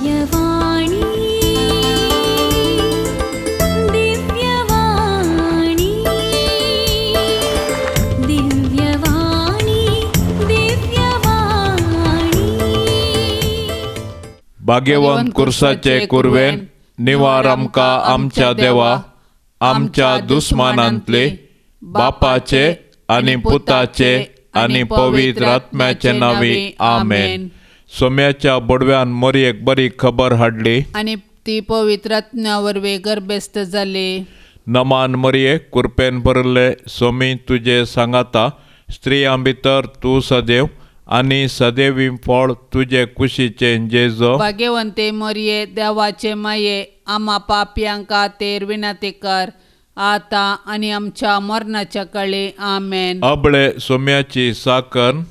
दिव्यवाणी दिव्यवाणी दिव्यवाणी दिव्यवाणी. भाग्यवंत कुर्साचे कुरवेन निवार आमकां आमच्या देवा आमच्या दुस्मानांतले बापाचे आनी पुताचे आनी पवित्र आत्म्याचे नांवी आमेन. सोम्याच्या बोडव्यान मोरयेक बरी खबर हाडली आनी ती पवित्र आत्म्या वरवीं गर्भस्थ जाली. नमान मरये, कुरपेन भरिल्ले सोमी तुजे सांगाता, स्त्रियां भितर तूं सदैव आनी सदैवी फळ तुजे कुशीचें जेजो. भाग्यवंते मरये, देवाचे माये, आमा पापयांक खातीर विनंती कर आतां आनी आमच्या मरणाच्या काळी. आमेन. अबळे सोम्याची साकर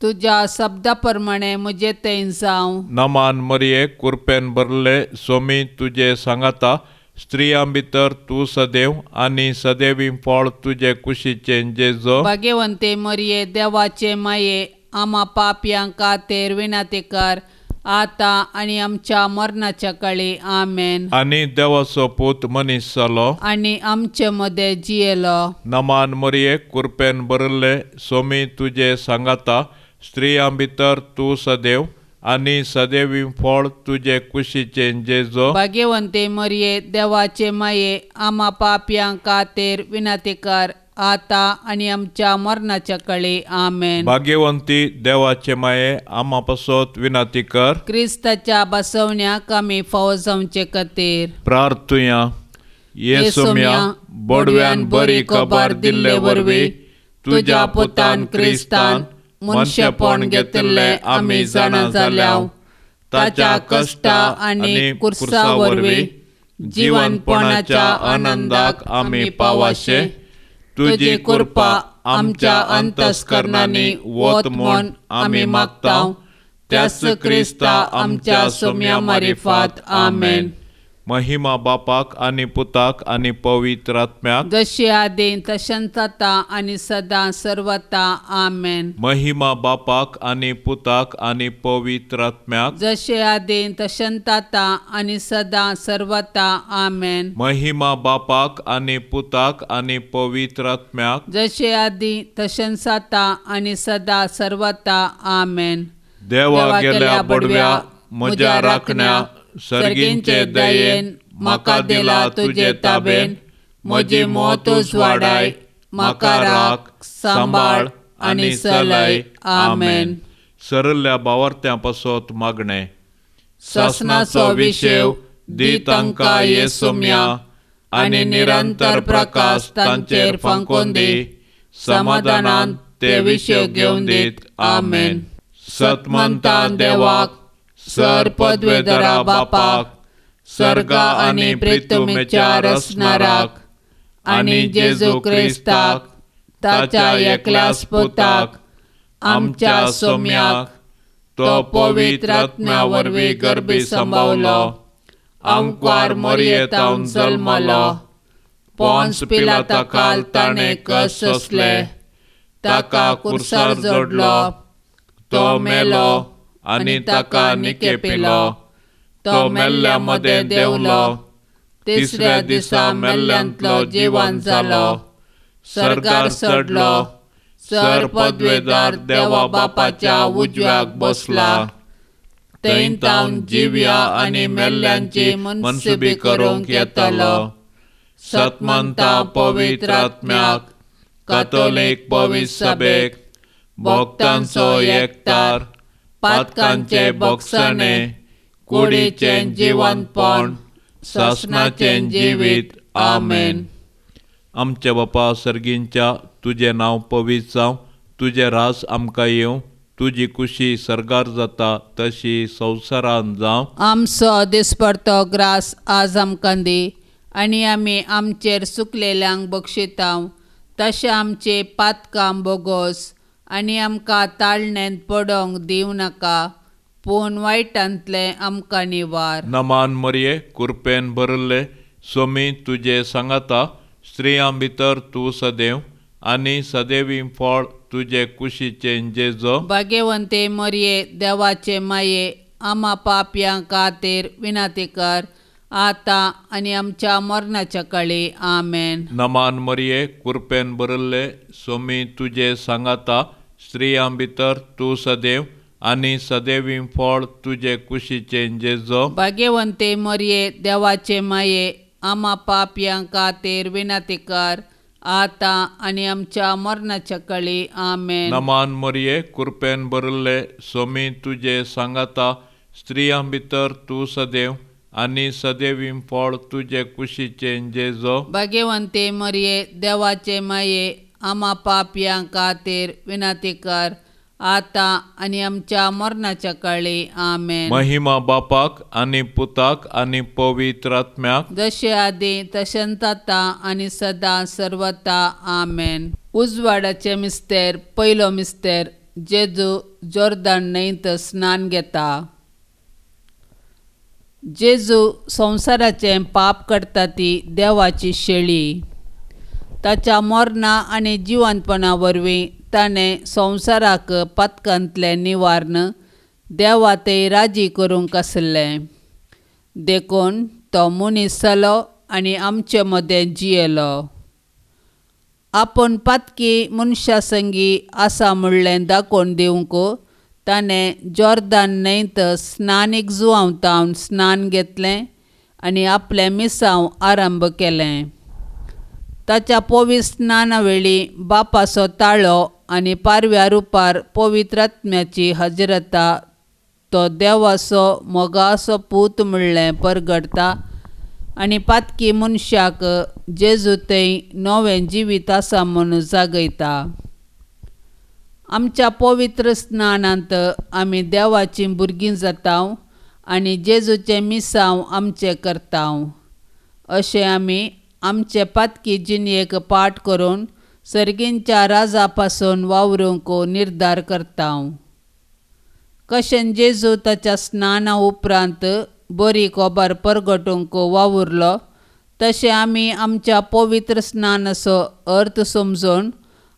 तुज्या शब्दा प्रमाणे म्हजे थंय जावं. नमान मरये, कुरपेन भरिल्ले सोमी तुजे सांगाता, स्त्रियां भितर तूं सदैव आनी सदैवी फळ तुजे कुशीचें जेजो. भाग्यवंते मरये, देवाचे माये, आमा पापयांक खातीर विनंती कर आतां आनी आमच्या मरणाच्या काळी. आमेन. आनी देवाचो पूत मनीस जालो आनी आमचे मदें जियेलो. नमान मरये, कुरपेन भरिल्ले सोमी तुजे सांगाता, स्त्रियां भितर तूं सदैव आनी सदैवी फळ तुजे कुशीचें जेजो. भाग्यवंते मरये, देवाचे माये, आमा पापयांक खातीर विनंती कर आतां आनी आमच्या मरणाच्या काळी. आमेन. भाग्यवंती देवाचे माये, आमा पासत विनंती कर. क्रिस्ताच्या बसवण्याक आमी फावो जावचे खातीर प्रार्थुया. येसुम्या बोडव्यान बरी खबर दिल्ले वरवीं तुज्या पुतान क्रिस्तान मनशेपण घेतिल्लें आमी जाणा जाल्या. ताच्या कश्टा आनी कुर्सा वरवीं जिवनपणाच्या आनंदाक आमी पावाशे. तुजी कृपा आमच्या अंतस्करणांनी वत म्हूण आमी मागता. त्याच क्रिस्ता आमच्या सोम्या मारिफात. आमेन. महिमा बापाक आनी पुताक आनी पवित्र आत्म्याक, जशी आदीं तशेंच आतां आनी सदां सर्वता. आमेन. महिमा बापाक आनी पुताक आनी पवित्र आत्म्याक, जशे आदीं तशेंच आतां आनी सदां सर्वता. आमेन. महिमा बापाक आनी पुताक आनी पवित्र आत्म्याक, जशे आदीं तशेंच आतां आनी सदां सर्वता. आमेन. देवा गेल्या बडव्या म्हज्या राखण्या सर्गींचे दयेन म्हाका दिला तुजे ताबेन. म्हजी मोतूच वाडाय, म्हाका राख, सांबाळ आनी चलय. आमेन. सरल्या बावर्त्यां पासत मागणें. सासणाचो विशेव दी तांकां येसुम्या आनी निरंतर प्रकाश तांचेर फांकून दी. समाधानान ते विशेव घेवन दीत. आमेन. सतमंता देवाक, सर पदवेधरा बापाक, सर्गा आनी प्रितुमेच्या रचणाराक आनी जेजू क्रिस्ताक ताच्या एकल्याच पुताक आमच्या सोम्याक, तो पवित्र आत्म्या वरवीं गर्भी सांबावलो, आंकवार मरयेतावन जल्मलो, पोन्स पिलाता खाल ताणें कश्ट सोंसले, ताका कुर्सार जोडलो, तो मेलो आनी ताका निकेपिलो, तो मेल्ल्या मदें देंवलो, तिसऱ्या दिसा मेल्ल्यांतलो जिवन जालो, सर्गार चडलो, सर पदवेदार देवा बापाच्या उजव्याक बसला, थंय तावन जिव्या आनी मेल्ल्यांची मनसुबी करूंक येतलो. सतमंता पवित्र आत्म्याक, कातोलीक पवित्र सभेक, भक्तांचो एकतार, पातकांचे बोगसणे, कुडीचें जिवनपण, सासणाचें जिवीत. आमेन. आमच्या बापा सर्गींच्या, तुजें नांव पवित्र जावं, तुजें राज आमकां येवं, तुजी कुशी सर्गार जाता तशी संवसारान जावं. आमचो दिसपडतो ग्रास आज आमकां दी आनी आमी आमचेर सुकलेल्यांक बक्षितांव तशें आमचे पातकां बोगोस आनी आमकां ताळणेंत पडोंक दिवं नाका, पूण वायटांतलें आमकां निवार. नमान मरये, कुरपेन भरिल्ले सोमी तुजे सांगाता, स्त्रियां भितर तूं सदैव आनी सदैवी फळ तुजे कुशीचें जेजो. भाग्यवंते मरये, देवाचे माये, आमा पापयां खातीर विनंती कर आतां आनी आमच्या मरणाच्या काळी. आमेन. नमान मरिये, कृपेन भरिल्ले, सोमी तुजे सांगाता, स्त्रियां भितर तूं सदैव आनी सदैवी फळ तुजे कुशीचें जेजो. भाग्यवंते मरिये, देवाचे माये, आमा पापयां खातीर विनंती कर आतां आनी आमच्या मरणाच्या काळी. आमेन. नमान मरिये, कृपेन भरिल्ले, सोमी तुजे सांगाता, स्त्रियां भितर तूं सदैव आनी सदैवी फळ तुजे कुशीचें जेजो. भाग्यवंते मरिये, देवाचे माये, आमा पापयां खातीर विनंती कर आतां आनी आमच्या मरणाच्या काळी. आमेन. महिमा बापाक आनी पुताक आनी पवित्र आत्म्याक, जशे आदी तशेंच आतां आनी सदां सर्वता. आमेन. उजवाडाचे मिस्तेर. पयलो मिस्तेर. जेजू जोर्दान न्हंयत स्नान घेता. जेजू संवसाराचें पाप करता ती देवाची शेळी. ताच्या मरणा आनी जिवंतपणा वरवीं ताणें संवसाराक पातकांतलें निवारण देवा ते राजी करूंक आसलें. देखून तो मनीस जालो आनी आमचे मदें जियेलो. आपूण पातकी मनशा संगी आसा म्हणलें दाखोवन दिवंक ताणें जॉर्दान न्हंयत स्नानीक जुवांवतावन स्नान घेतलें आनी आपलें मिसांव आरंभ केलें. ताच्या पवित्र स्नाना वेळी बापाचो ताळो आनी पारव्या रुपार पवित्र आत्म्याची हजरता तो देवाचो मोगाचो पूत म्हणलें परगटता आनी पातकी मनशाक जेजू थंय नवें जिवीत आसा म्हूण जागयता. आमच्या पवित्र स्नानांत आमी देवाचीं भुरगीं जाता आनी जेजूचें मिसांव आमचें करता. अशें आमी आमचे पातकी जिणेक पाठ करून सर्गींच्या राजा पासून वावरूंक निर्धार करता. कशें जेजू ताच्या स्नाना उपरांत बरी खबर परगटूंक वावुरलो तशें आमी आमच्या पवित्र स्नानाचो अर्थ समजून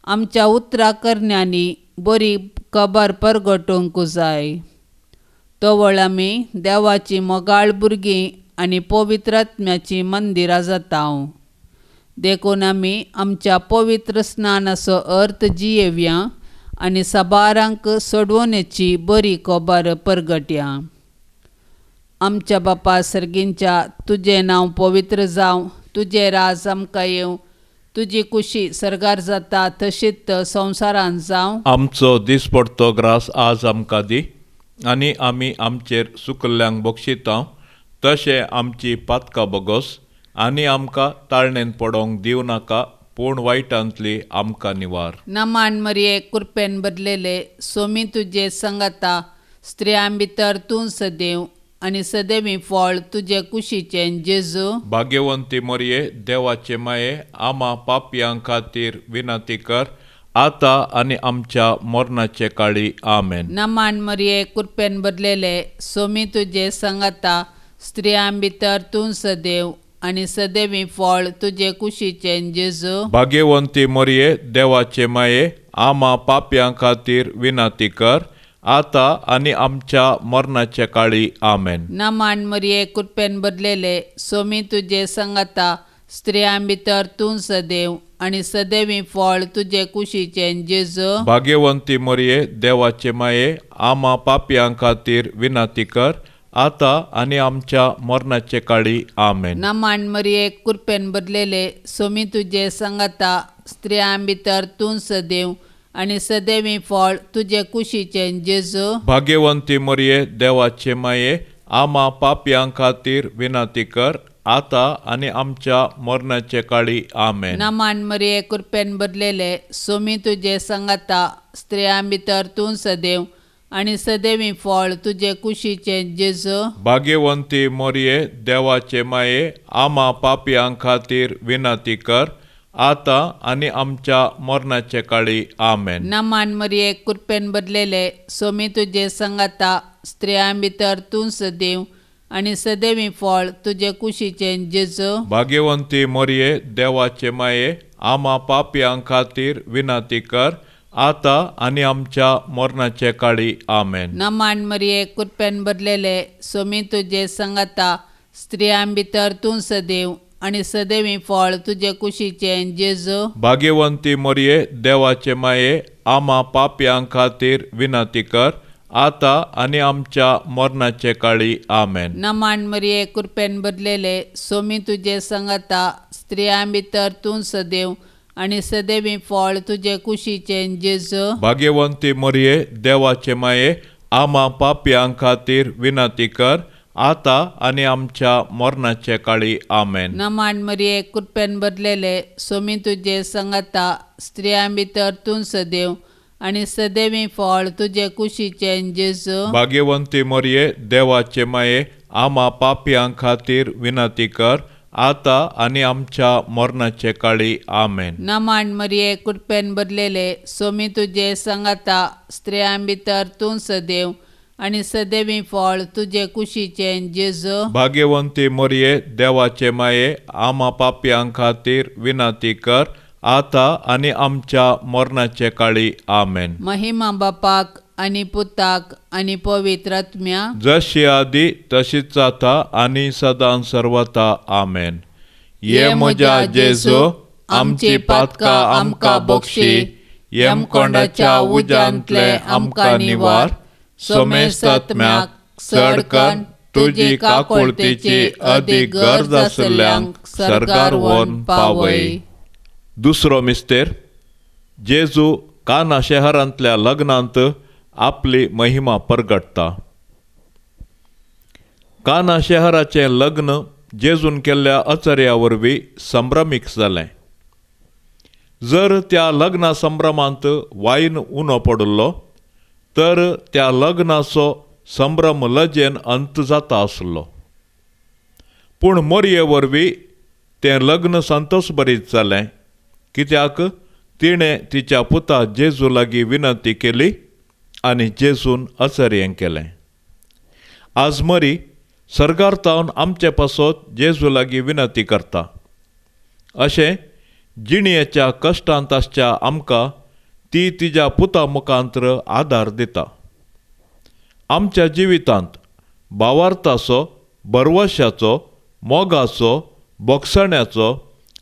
आमच्या उतरा करण्यांनी बरी खबर परगटूंक जाय. तवळ आमी देवाची मोगाळ भुरगीं आनी पवित्र आत्म्याचीं मंदिरां जाता. देखून आमी आमच्या पवित्र स्नानाचो अर्थ जियेवया आनी साबारांक सोडवणेची बरी खबर परगटया. आमच्या बापा सर्गींच्या, तुजें नांव पवित्र जावं, तुजें राज आमकां येवं, तुजी कुशी सर्गार जाता तशीच संवसारांत जावं. आमचो दिसपडतो ग्रास आज आमकां दी आनी आमी आमचेर सुकल्ल्यांक बक्षिता तशें आमची पातकां बोगस आनी आमकां ताळणेन पडोवंक दिवं नाका, पूण वायटांतली आमकां निवार. नमान मरिये, कृपेन भरलेले, सोमी तुजे संगता, स्त्रियां भितर तूं सदैव आनी सदैवी फळ तुजे कुशीचें जेजू. भाग्यवंती मरिये, देवाचे माये, आमा पापयां खातीर विनंती कर आतां आनी आमच्या मरणाचे काळी. आमेन. नमान मरिये, कृपेन भरलेले, सोमी तुजे संगता, स्त्रियां भितर तूं सदैव आनी सदैवी फळ तुजे कुशीचें जेजू. भाग्यवंती मरिये, देवाचे माये, आमा पापयां खातीर विनंती कर आतां आनी आमच्या मरणाचे काळी. आमेन. नमान मरिये, कृपेन भरलेले, सोमी तुजे संगता, स्त्रियां भितर तूं सदैव आनी सदैवी फळ तुजे कुशीचें जेजू. भाग्यवंती मरिये, देवाचे माये, आमा पापयां खातीर विनंती कर आतां आनी आमच्या मरणाचे काळी. आमेन. नमान मरिये, कृपेन भरलेले, सोमी तुजे संगता, स्त्रियां भितर तूं सदैव आनी सदैवी फळ तुजे कुशीचें जेजू. भाग्यवंती मरिये, देवाचे माये, आमा पापयां खातीर विनंती कर आतां आनी आमच्या मरणाचे काळी. आमेन. नमान मरिये, कृपेन भरलेले, सोमी तुजे संगता, स्त्रियां भितर तूं सदैव आनी सदैवी फळ तुजे कुशीचें जेजू. भाग्यवंती मरिये, देवाचे माये, आमा पापयां खातीर विनंती कर आतां आनी आमच्या मरणाचे काळी. आमेन. नमान मरिये, कृपेन भरलेले, सोमी तुजे संगता, स्त्रियां भितर तूं सदैव आनी सदैवी फळ तुजे कुशीचें जेजू. भाग्यवंती मरिये, देवाचे माये, आमा पापयां खातीर विनंती कर आतां आनी आमच्या मरणाचे काळी. आमेन. नमान मरिये, कृपेन भरलेले, सोमी तुजे संगता, स्त्रियां भितर तूं सदैव आनी सदैवी फळ तुजे कुशीचें जेजू. भाग्यवंती मरिये, देवाचे माये, आमा पापयां खातीर विनंती कर, आतां आनी आमच्या मरणाचे काळी. आमेन. नमान मरिये, कृपेन भरलेले, सोमी तुजे संगता, स्त्रियां भितर तूं सदैव आनी सदैवी फळ तुजे कुशीचें जेजू. भाग्यवंती मरिये, देवाचे माये, आमा पापयां खातीर विनंती कर, आतां आनी आमच्या मरणाचे काळी. आमेन. नमान मरिये, कृपेन भरलेले, सोमी तुजे संगता, स्त्रियां भितर तूं सदैव आनी सदैवी फळ तुजे कुशीचें जेजू. भाग्यवंती मरिये, देवाचे माये, आमा पापयां खातीर विनंती कर, आतां आनी आमच्या मरणाचे काळी. आमेन. नमान मरिये, कृपेन भरलेले, सोमी तुजे संगता, स्त्रियां भितर तूं सदैव आनी सदैवी फळ तुजे कुशीचें जेजू. भाग्यवंती मरिये, देवाचे माये, आमा पापयां खातीर विनंती कर, आतां आनी आमच्या मरणाचे काळी. आमेन. महिमा बापाक आनी पुताक आनी पवित्र आत्म्या, जशी आदी तशीच जाता आनी सदां सर्वता. आमेन. ये म्हज्या जेजू, आमची पातकां आमकां बक्षी, यमकोंडाच्या उज्यांतले आमकां निवार, समेस्तात्म्याक चड करून तुजी काकुळतीची अदीक गरज आशिल्ल्यांक सर्गार व्हरून पावय. दुसरो मिस्तेर. जेजू काना शहरांतल्या लग्नांत आपली महिमा परगटता. काना शहराचें लग्न जेजून केल्ल्या अचर्या वरवीं संभ्रमीक जालें. जर त्या लग्ना संभ्रमांत वायन उणो पडिल्लो तर त्या लग्नाचो संभ्रम लजेन अंत जाता आसलो. पूण मोरये वरवीं तें लग्न संतोशभरीत जालें, कित्याक तिणें तिच्या पुता जेजू लागीं विनंती केली आनी जेजून अचर्यें केलें. आज मरी सर्गार तावन आमचे पासत जेजू लागीं विनंती करता. अशें जिणयेच्या कश्टांत आसच्या आमकां ती तिज्या पुता मुखांत्र आदार दिता. आमच्या जिवितांत भावार्थाचो, भरवशाचो, मोगाचो, बोगसण्याचो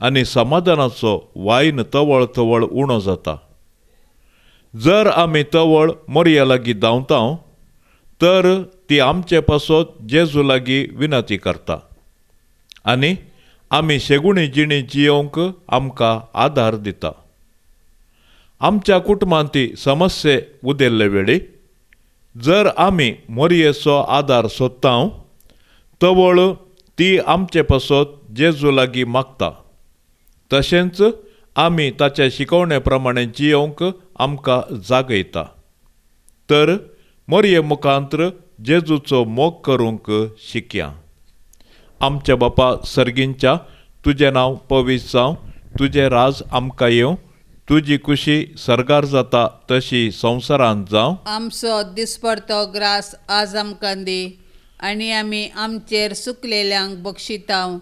आनी समाधानाचो वायन तवळ तवळ उणो जाता. जर आमी तवळ मोरये लागीं धांवता तर ती आमचे पासत जेजू लागीं विनंती करता आनी आमी शेगुणी जिणी जियोवंक आमकां आदार दिता. आमच्या कुटुंबांत समस्ये उदेल्ले वेळी जर आमी मोरयेचो आदार सोदता तवळ ती आमचे पासत जेजू लागीं मागता. तशेंच आमी ताच्या शिकवणे प्रमाणे जियोवंक आमकां जागयता. तर मोरये मुखांत्र जेजूचो मोग करूंक शिकया. आमच्या बापा सर्गींच्या, तुजें नांव पवित्र जावं, तुजें राज आमकां येवं, तुजी खुशी सर्गार जाता तशी संवसारांत जावं. आमचो दिसपडतो ग्रास आज आमकां दी आनी आमी आमचेर सुकलेल्यांक बक्षितांव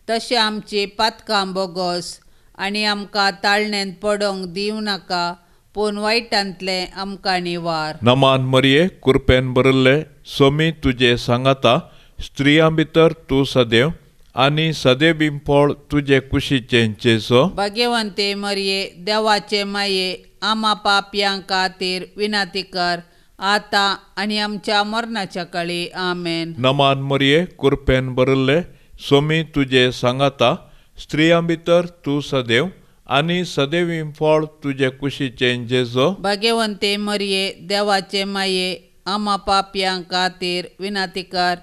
तशें आमची पातकां बोगोस आनी आमकां ताळण्यांत पडोंक दिवं नाका, पूण वायटांतलें आमकां निवार. नमान मरिये, कृपेन भरिल्ले, सोमी तुजे सांगाता, स्त्रियां भितर तूं सदैव आनी सदैवी फळ तुजे कुशीचें जेजू. भाग्यवंते मरिये, देवाचे माये, आमा पापयां खातीर विनंती कर, आतां आनी आमच्या मरणाच्या काळी. आमेन. नमान मरिये, कृपेन भरिल्ले, सोमी तुजे सांगाता, स्त्रियां भितर तूं सदैव आनी सदैवी फळ तुजे कुशीचें जेजू. भाग्यवंते मरिये, देवाचे माये, आमा पापयां खातीर विनंती कर,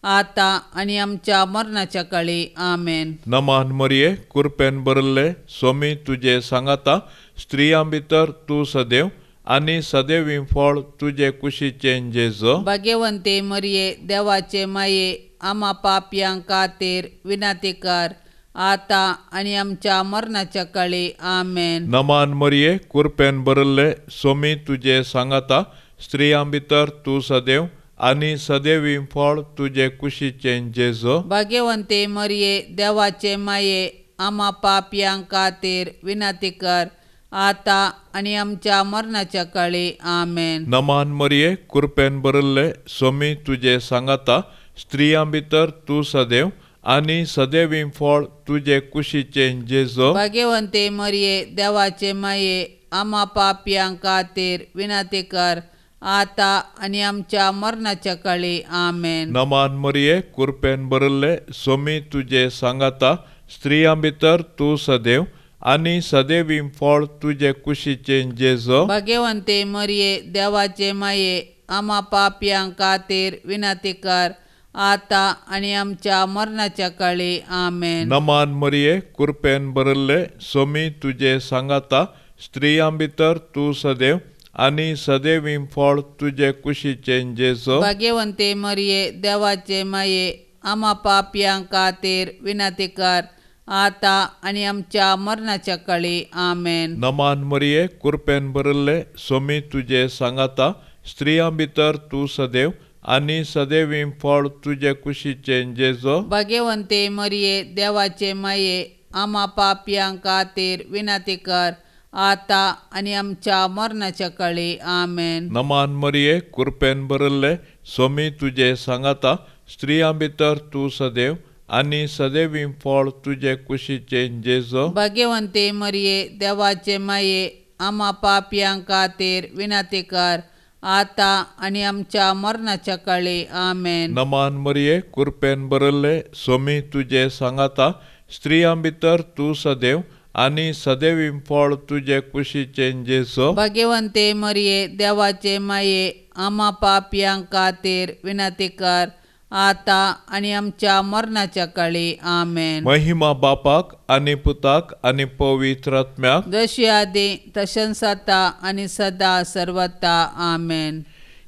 आतां आनी आमच्या मरणाच्या काळी. आमेन. नमान मरिये, कृपेन भरिल्ले, सोमी तुजे सांगाता, स्त्रियां भितर तूं सदैव आनी सदैवी फळ तुजे कुशीचें जेजू. भाग्यवंते मरिये, देवाचे माये, आमा पापयां खातीर विनंती कर, आतां आनी आमच्या मरणाच्या काळी. आमेन. नमान मरिये, कृपेन भरिल्ले, सोमी तुजे सांगाता, स्त्रियां भितर तूं सदैव आनी सदैवी फळ तुजे कुशीचें जेजू. भाग्यवंते मरिये, देवाचे माये, आमा पापयां खातीर विनंती कर, आतां आनी आमच्या मरणाच्या काळी. आमेन. नमान मरिये, कृपेन भरिल्ले, स्वामी तुजे सांगाता, स्त्रियां भितर तूं सदैव आनी सदैवी फळ तुजे कुशीचें जेजू. भाग्यवंते मरिये, देवाचे माये, आमा पापयां खातीर विनंती कर, आतां आनी आमच्या मरणाच्या काळी. आमेन. नमान मरिये, कृपेन भरिल्ले, स्वामी तुजे सांगाता, स्त्रियां भितर तूं सदैव आनी सदैवी फळ तुजे कुशीचें जेजू. भाग्यवंते मरिये, देवाचे माये, आमा पापयां खातीर विनंती कर, आतां आनी आमच्या मरणाच्या काळी. आमेन. नमान मरिये, कृपेन भरिल्ले, स्वामी तुजे सांगाता, स्त्रियां भितर तूं सदैव आनी सदैवी फळ तुजे कुशीचें जेजू. भाग्यवंते मरिये, देवाचे माये, आमा पापयां खातीर विनंती कर, आतां आनी आमच्या मरणाच्या काळी. आमेन. नमान मरिये, कृपेन भरिल्ले, स्वामी तुजे सांगाता, स्त्रियां भितर तूं सदैव आनी सदैवी फळ तुजे कुशीचें जेजू. भाग्यवंते मरिये, देवाचे माये, आमा पापयां खातीर विनंती कर, आतां आनी आमच्या मरणाच्या काळी. आमेन. नमान मरिये, कृपेन भरिल्ले, स्वामी तुजे सांगाता, स्त्रियां भितर तूं सदैव आनी सदैवी फळ तुजे कुशीचें जेजू. भाग्यवंते मरिये, देवाचे माये, आमा पापयां खातीर विनंती कर, आतां आनी आमच्या मरणाच्या काळी. आमेन. नमान मरिये, कृपेन भरिल्ले, स्वामी तुजे सांगाता, स्त्रियां भितर तूं सदैव आनी सदैवी फळ तुजे कुशीचें जेजू. भाग्यवंते मरिये, देवाचे माये, आमा पापयां खातीर विनंती कर, आतां आनी आमच्या मरणाच्या काळी. आमेन. महिमा बापाक आनी पुताक आनी पवित्र आत्म्याक, जशी आदी तशेंच आतां आनी सदा सर्वता. आमेन.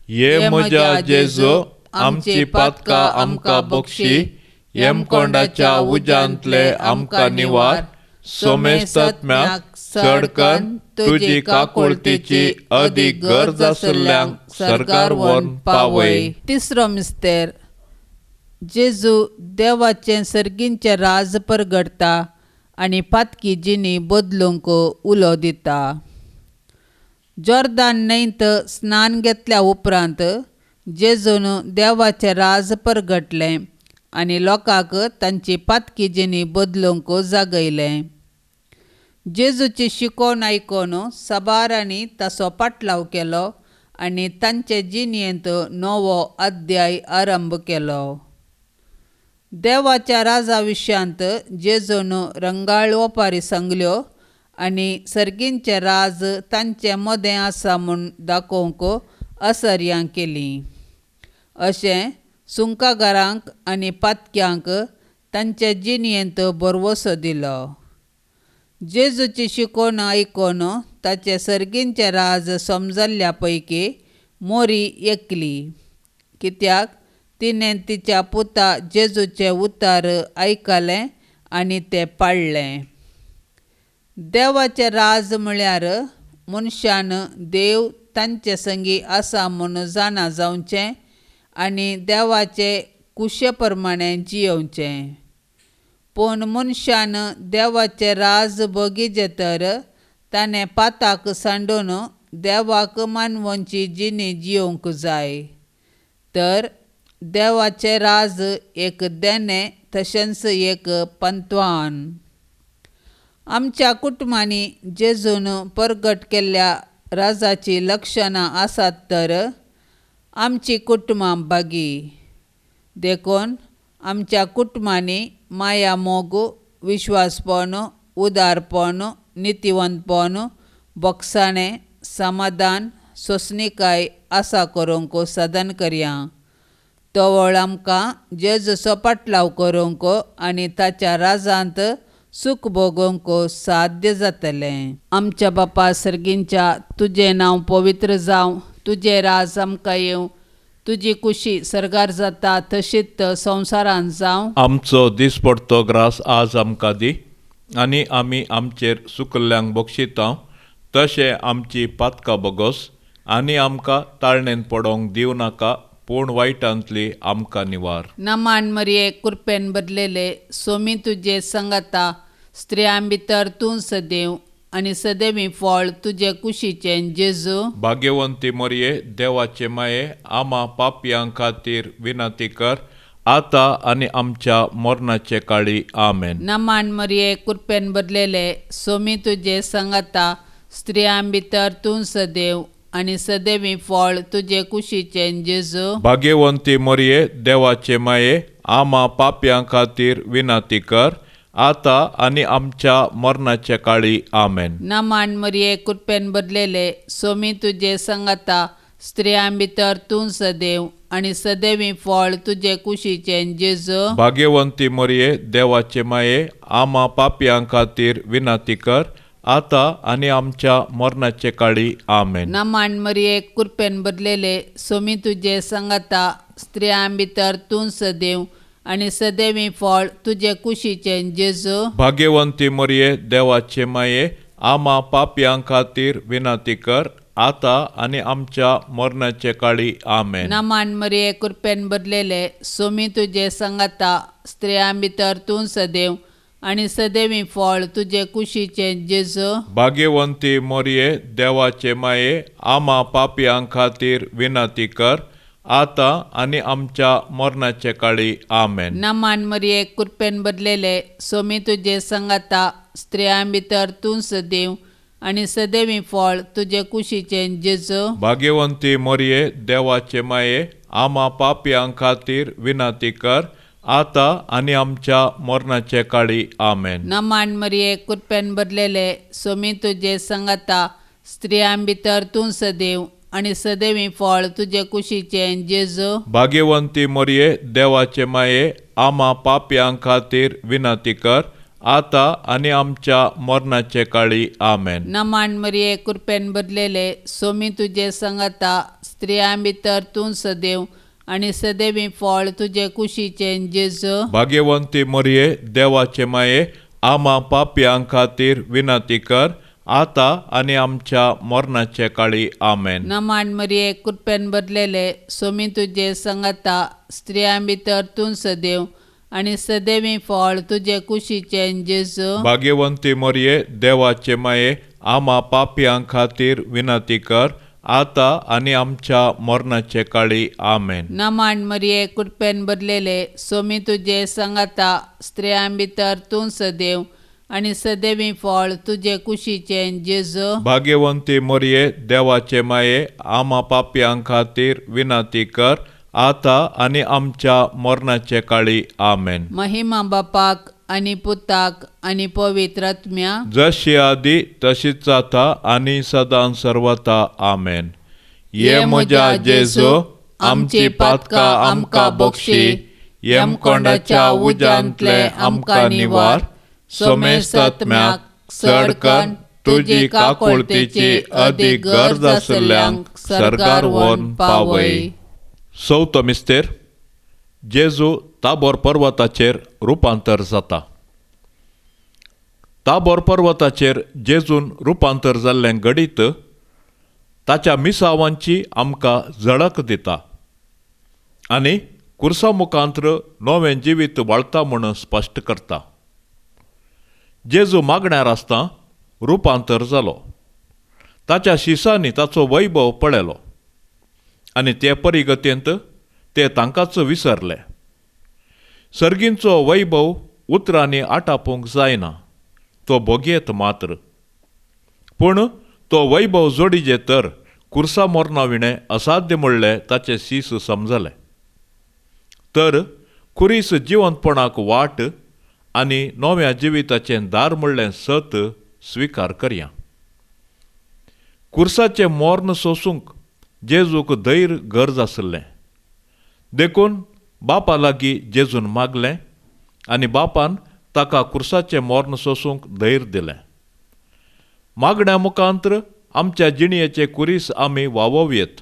ये म्हज्या जेजू, आमची पातकां आमकां बक्षी, यमकोंडाच्या उज्यांतले आमकां निवार, सोमेस्तात्म्याक चड करून तुजी काकुळतीची अदीक गरज आशिल्ल्यांक सरकार व्हरून पावय. तिसरो मिस्तेर, जेजू देवाचें सर्गींचें राज परगडटा आनी पातकी जिणी बदलूंक उलो दिता. जॉर्दान न्हंयत स्नान घेतल्या उपरांत जेजून देवाचें राज परगटलें आनी लोकांक तांची पातकी जिणी बदलूंक जागयलें. जेजूची शिकोवण आयकून साबारांनी ताचो पाटलाव केलो आनी तांचे जिणेंत नवो अध्याय आरंभ केलो. देवाच्या राजा विशयांत जेजून रंगाळ ओपारी सांगल्यो आनी सर्गींचें राज तांचे मदें आसा म्हूण दाखोवंक असर्यां केलीं. अशें सुंकागारांक आनी पातक्यांक तांचे जिणेंत भरवंसो दिलो. जेजूची शिकोवण आयकून ताचें सर्गींचें राज समजल्ल्या पैकी मोरी एकली, कित्याक तिणें तिच्या पुता जेजूचें उतार आयकलें आनी तें पाळ्ळें. देवाचें राज म्हळ्यार मनशान देव तांचे संगी आसा म्हूण जाणा जावचें आनी देवाचे कुशे प्रमाणें जियोवचें. पूण मनशान देवाचें राज भोगिचें तर ताणें पाताक सांडून देवाक मानवची जिणी जियोवंक जाय. तर देवाचें राज एक देणें तशेंच एक पंतवान. आमच्या कुटुंबांनी जेजून परगट केल्ल्या राजाचीं लक्षणां आसात तर आमची कुटुंबां भागी. देखून आमच्या कुटुंबांनी माया मोग, विश्वासपण, उदारपण, नितीवंतपण, बोगसाणें, समाधान, सोंसणीकाय आसा करूंक साधन करया. तवळ आमकां जेजूचो पाटलाव करूंक आनी ताच्या राजांत सूख भोगूंक साध्य जातलें. आमच्या बापा सर्गींच्या, तुजें नांव पवित्र जावं, तुजें राज आमकां येवं, तुजी कुशी सर्गार जाता तशीच संवसारांत जावं. आमचो दिसपडतो ग्रास आज आमकां दी आनी आमी आमचेर सुकल्ल्यांक बक्षिता तशें आमची पातकां बोगस आनी आमकां ताळणेन पडोवंक दिवं नाका, पूण वायटांतली आमकां निवार. नमान मरिये, कृपेन भरलेले, सोमी तुजे संगता, स्त्रियां भितर तूं सदैव आनी सदैवी फळ तुजे कुशीचें जेजू. भाग्यवंती मरिये, देवाचे माये, आमा पापयां खातीर विनंती कर, आतां आनी आमच्या मरणाचे काळी. आमेन. नमान मरिये, कृपेन भरलेले, सोमी तुजे संगता, स्त्रियां भितर तूं सदैव आनी सदैवी फळ तुजे कुशीचें जेजू. भाग्यवंती मरिये, देवाचे माये, आमा पापयां खातीर विनंती कर, आतां आनी आमच्या मरणाचे काळी. आमेन. नमान मरिये, कृपेन भरलेले, सोमी तुजे संगता, स्त्रियां भितर तूं सदैव आनी सदैवी फळ तुजे कुशीचें जेजू. भाग्यवंती मरिये, देवाचे माये, आमा पापयां खातीर विनंती कर, आतां आनी आमच्या मरणाचे काळी. आमेन. नमान मरिये, कृपेन भरलेले, सोमी तुजे संगता, स्त्रियां भितर तूं सदैव आनी सदैवी फळ तुजे कुशीचें जेजू. भाग्यवंती मरिये, देवाचे माये, आमा पापयां खातीर विनंती कर, आतां आनी आमच्या मरणाचे काळी. आमेन. नमान मरिये, कृपेन भरलेले, सोमी तुजे संगता, स्त्रियां भितर तूं सदैव आनी सदैवी फळ तुजे कुशीचें जेजू. भाग्यवंती मरिये, देवाचे माये, आमा पापयां खातीर विनंती कर, आतां आनी आमच्या मरणाचे काळी. आमेन. नमान मरिये, कृपेन भरलेले, सोमी तुजे संगता, स्त्रियां भितर तूं सदैव आनी सदैवी फळ तुजे कुशीचें जेजू. भाग्यवंती मरिये, देवाचे माये, आमा पापयां खातीर विनंती कर, आतां आनी आमच्या मरणाचे काळी. आमेन. नमान मरिये, कृपेन भरलेले, सोमी तुजे संगता, स्त्रियां भितर तूं सदैव आनी सदैवी फळ तुजे कुशीचें जेजू. भाग्यवंती मरिये, देवाचे माये, आमा पापयां खातीर विनंती कर, आतां आनी आमच्या मरणाचे काळी. आमेन. नमान मरिये, कृपेन भरलेले, सोमी तुजे संगता, स्त्रियां भितर तूं सदैव आनी सदैवी फळ तुजे कुशीचें जेजू. भाग्यवंती मरिये, देवाचे माये, आमा पापयां खातीर विनंती कर, आतां आनी आमच्या मरणाचे काळी. आमेन. नमान मरिये, कृपेन भरलेले, सोमी तुजे संगता, स्त्रियां भितर तूं सदैव आनी सदैवी फळ तुजे कुशीचें जेजू. भाग्यवंती मरिये, देवाचे माये, आमा पापयां खातीर विनंती कर, आतां आनी आमच्या मरणाचे काळी. आमेन. नमान मरिये, कृपेन भरलेले, सोमी तुजे संगता, स्त्रियां भितर तूं सदैव आनी सदैवी फळ तुजे कुशीचें जेजू. भाग्यवंती मरिये, देवाचे माये, आमा पापयां खातीर विनंती कर, आतां आनी आमच्या मरणाचे काळी. आमेन. महिमा बापाक आनी पुताक आनी पवित्र आत्म्या, जशी आदी तशीच जाता आनी सदां सर्वता. आमेन. ये म्हज्या जेजू, आमची पातकां आमकां बक्षी, यमकोंडाच्या उज्यांतले आमकां निवार, सोमेस्तात्म्याक चड करून तुजी काकुळतीची अदीक गरज आशिल्ल्यांक सर्गार व्हरून पावय. चवथो मिस्तेर, जेजू ताबोर पर्वताचेर रुपांतर जाता. ताबोर पर्वताचेर जेजून रुपांतर जाल्लें घडीत ताच्या मिसावांची आमकां झळक दिता आनी कुर्सा मुखांत्र नवें जिवीत वाळता म्हूण स्पश्ट करता. जेजू मागण्यार आसतना रुपांतर जालो. ताच्या शिसांनी ताचो वैभव पळयलो आनी ते परिगतेंत ते तांकांच विसरले. सर्गींचो वैभव उतरांनी आटापूंक जायना, तो भोगयेत मात्र. पूण तो वैभव जोडीजे तर कुर्सा मरणा विणें असाध्य म्हणलें ताचें शीस समजलें. तर खुरीस जिवंतपणाक वाट आनी नव्या जिविताचें दार म्हणलें सत स्विकार करया. कुर्साचें मर्ण सोसूंक जेजूक धैर्य गरज आशिल्लें, देखून बापा लागीं जेजून मागलें आनी बापान ताका कुर्साचें मर्ण सोसूंक धैर्य दिलें. मागण्या मुखांत्र आमच्या जिणयेचे कुरीस आमी वावोवयेत.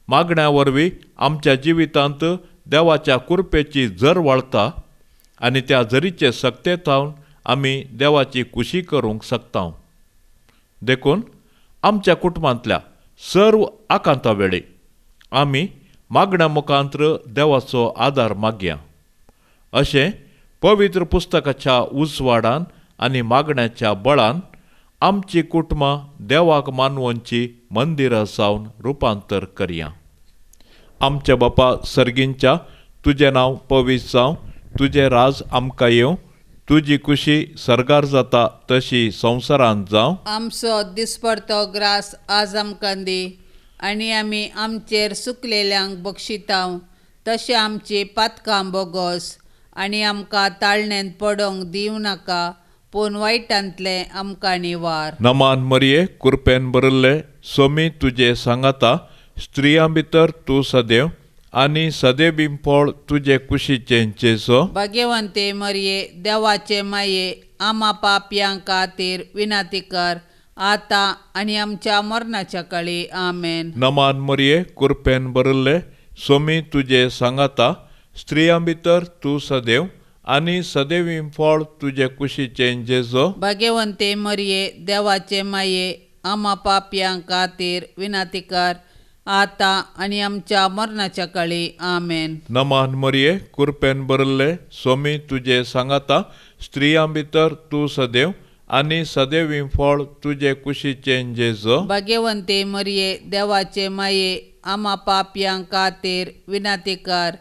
मागण्या वरवीं आमच्या जिवितांत देवाच्या कुरपेची झर वाळता आनी त्या झरीचे सक्ते थावन आमी देवाची खुशी करूंक शकता. देखून आमच्या कुटुंबांतल्या सर्व आकांता वेळी आमी मागण्या मुखांत्र देवाचो आदार मागया. अशें पवित्र पुस्तकाच्या उजवाडान आनी मागण्याच्या बळान आमची कुटुंबां देवाक मानवोनची मंदिरां जावन रुपांतर करया. आमच्या बापा सर्गींच्या, तुजें नांव पवित्र जावं, तुजें राज आमकां येवं, तुजी कुशी सर्गार जाता तशी संवसारांत जावं. आमचो दिसपडतो ग्रास आज आमकां दी आनी आमी आमचेर सुकलेल्यांक बक्षितांव तशें आमची पातकां बोगोस आनी आमकां ताळणेंत पडोंक दिवं नाका पूण वायटांतलें आमकां निवार. नमान मरिये, कुरपेन भरिल्ले, सोमी तुजे सांगाता, स्त्रियां भितर तूं सदैव आनी सदैवी फळ तुजे कुशीचें जेजो. भाग्यवंते मरिये, देवाचे माये, आमा पापयां खातीर विनंती कर आतां आनी आमच्या मरणाच्या काळी. आमेन. नमान मरिये, कुरपेन भरिल्ले, सोमी तुजे सांगाता, स्त्रियां भितर तूं सदैव आनी सदैवी फळ तुजे कुशीचें जेजो. भाग्यवंते मरिये, देवाचे माये, आमा पापयां खातीर विनंती कर आतां आनी आमच्या मरणाच्या काळी. आमेन. नमान मरिये, कुरपेन भरिल्ले, सोमी तुजे सांगाता, स्त्रियां भितर तूं सदैव आनी सदैवी फळ तुजे कुशीचें जेजो. भाग्यवंते मरिये, देवाचे माये, आमा पापयां खातीर विनंती कर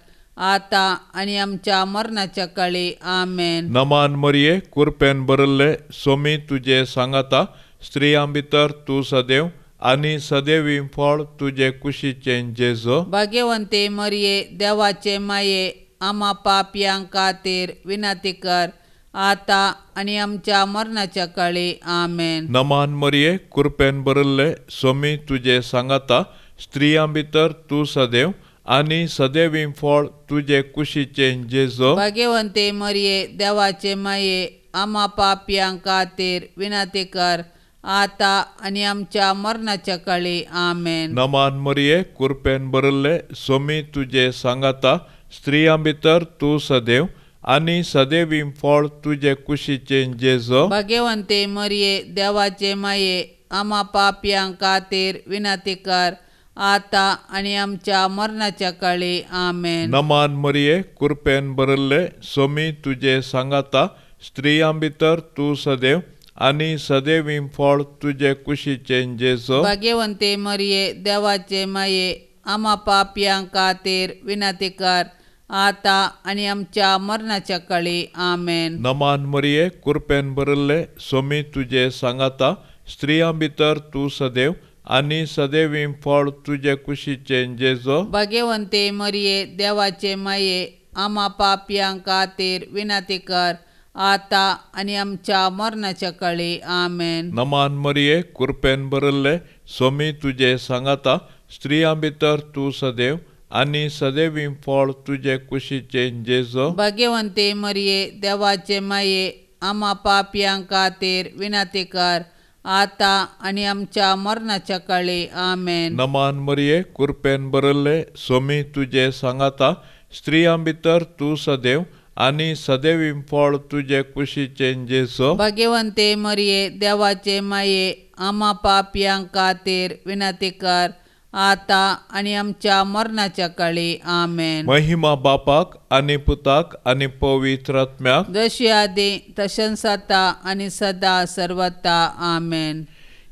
आतां आनी आमच्या मरणाच्या काळी. आमेन. नमान मरिये, कुरपेन भरिल्ले, सोमी तुजे सांगाता, स्त्रियां भितर तूं सदैव आनी सदैवी फळ तुजे कुशीचें जेजो. भाग्यवंते मरिये, देवाचे माये, आमा पापयां खातीर विनंती कर आतां आनी आमच्या मरणाच्या काळी. आमेन. नमान मरिये, कुरपेन भरिल्ले, सोमी तुजे सांगाता, स्त्रियां भितर तूं सदैव आनी सदैवी फळ तुजे कुशीचें जेजो. भाग्यवंते मरिये, देवाचे माये, आमा पापयां खातीर विनंती कर आतां आनी आमच्या मरणाच्या काळी. आमेन. नमान मरिये, कुरपेन भरिल्ले, सोमी तुजे सांगाता, स्त्रियां भितर तूं सदैव आनी सदैवी फळ तुजे कुशीचें जेजो. भाग्यवंते मरिये, देवाचे माये, आमा पापयां खातीर विनंती कर आतां आनी आमच्या मरणाच्या काळी. आमेन. नमान मरिये, कुरपेन भरिल्ले, सोमी तुजे सांगाता, स्त्रियां भितर तूं सदैव आनी सदैवी फळ तुजे कुशीचें जेजो. भाग्यवंते मरिये, देवाचे माये, आमा पापयां खातीर विनंती कर आतां आनी आमच्या मरणाच्या काळी. आमेन. नमान मरिये, कुरपेन भरिल्ले, सोमी तुजे सांगाता, स्त्रियां भितर तूं सदैव आनी सदैवी फळ तुजे कुशीचें जेजो. भाग्यवंते मरिये, देवाचे माये, आमा पापयां खातीर विनंती कर आतां आनी आमच्या मरणाच्या काळी. आमेन. नमान मरिये, कुरपेन भरिल्ले, सोमी तुजे सांगाता, स्त्रियां भितर तूं सदैव आनी सदैवी फळ तुजे कुशीचें जेजो. भाग्यवंते मरिये, देवाचे माये, आमा पापयां खातीर विनंती कर आतां आनी आमच्या मरणाच्या काळी. आमेन. नमान मरिये, कुरपेन भरिल्ले, सोमी तुजे सांगाता, स्त्रियां भितर तूं सदैव आनी सदैवी फळ तुजे कुशीचें जेजो. भाग्यवंते मरिये, देवाचे माये, आमा पापयां खातीर विनंती कर आतां आनी आमच्या मरणाच्या काळी. आमेन. महिमा बापाक आनी पुताक आनी पवित्र आत्म्याक, जशी आदी तशेंच आतां आनी सदा सर्वता. आमेन.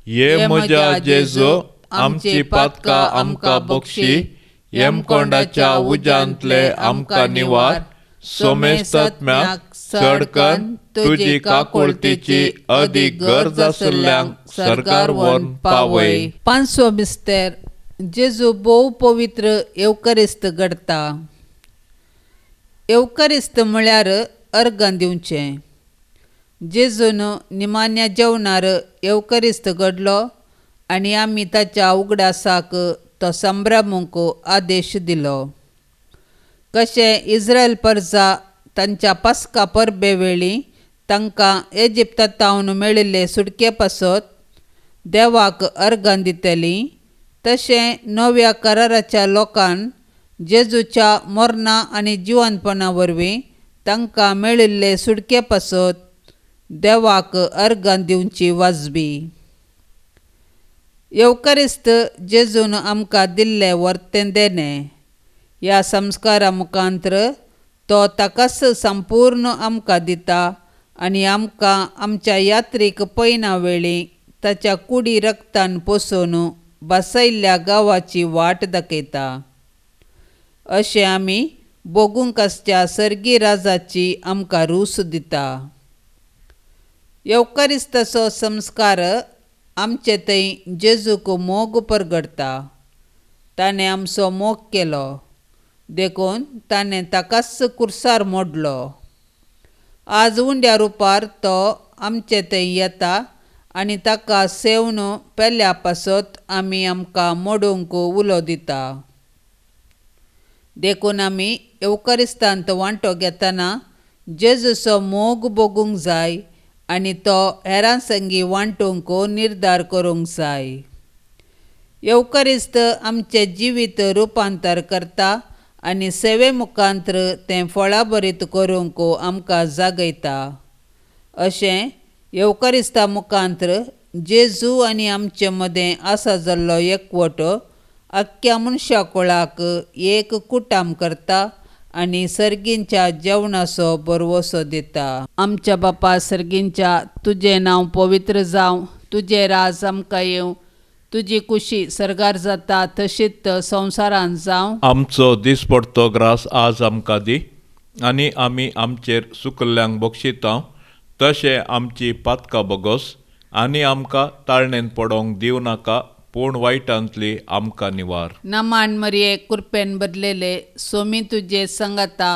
ये म्हज्या जेजो, आमची पातकां आमकां बक्षी, यमकोंडाच्या उज्यांतले आमकां निवार, सोमेस्तात्म्याक चड करून तुजी काकुळतीची अदीक गरज आशिल्ल्यांक सरकार व्हरून पावय. पांचवो मिस्तेर, जेजू भोव पवित्र येवकरिस्त घडता. येवकरिस्त म्हळ्यार अर्गां दिवचें. जेजून निमाण्या जेवणार येवकरिस्त घडलो आनी आमी ताच्या उगडासाक तो संभ्रमूंक आदेश दिलो. कशें इस्रायल परजा तांच्या पास्का परबे वेळी तांकां इजिप्तांत मेळिल्ले सुटके पासत देवाक अर्गां दितली, तशें नव्या कराराच्या लोकान जेजूच्या मरणा आनी जिवनपणा वरवीं तांकां मेळिल्ले सुटके पासत देवाक अर्गां दिवची वाजबी. येवकरिस्त जेजून आमकां दिल्लें वर्तें देणें. ह्या संस्कारा मुखांत्र तो ताकाच संपूर्ण आमकां दिता आनी आमकां आमच्या यात्रीक पयना वेळी ताच्या कुडी रक्तान पोसोवन बसयल्ल्या गांवाची वाट दाखयता. अशें आमी भोगूंक आसच्या सर्गी राजाची आमकां रूस दिता. येवकारिस्ताचो संस्कार आमचे थंय जेजूक मोग परगडटा. ताणें आमचो मोग केलो देखून ताणें ताकाच कुर्सार मोडलो. आज उंड्या रुपार तो आमचे थंय येता आनी ताका सेवन पेल्या पासत आमी आमकां मोडूंक उलो दिता. देखून आमी येवकारिस्तांत वांटो घेतना जेजूचो मोग भोगूंक जाय आनी तो हेरां संगी वांटूंक निर्धार करूंक जाय. येवकारिस्त आमचें जिवीत रुपांतर करता आनी सेवे मुखांत्र तें फळाभरीत करूंक आमकां जागयता. अशें येवकारिस्ता मुखांत्र जेजू आनी आमचे मदें आसा जाल्लो एकवट आख्ख्या मनशा कुळाक एक कुटाम करता आनी सर्गींच्या जेवणाचो भरवसो दिता. आमच्या बापा सर्गींच्या, तुजें नांव पवित्र जावं, तुजें राज आमकां येवं, तुजी कुशी सर्गार जाता तशीच संवसारांत जावं. आमचो दिसपडतो ग्रास आज आमकां दी आनी आमी आमचेर सुकल्ल्यांक बक्षिता तशें आमची पातकां बोगस आनी आमकां ताळणेन पडोवंक दिवं नाका, पूण वायटांतली आमकां निवार. नमान मरिये, कृपेन भरलेले, सोमी तुजे संगता,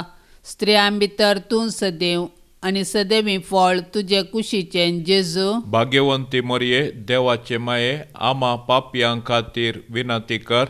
स्त्रियां भितर तूं सदैव आनी सदैवी फळ तुजे कुशीचें जेजू. भाग्यवंती मरिये, देवाचे माये, आमा पापयां खातीर विनंती कर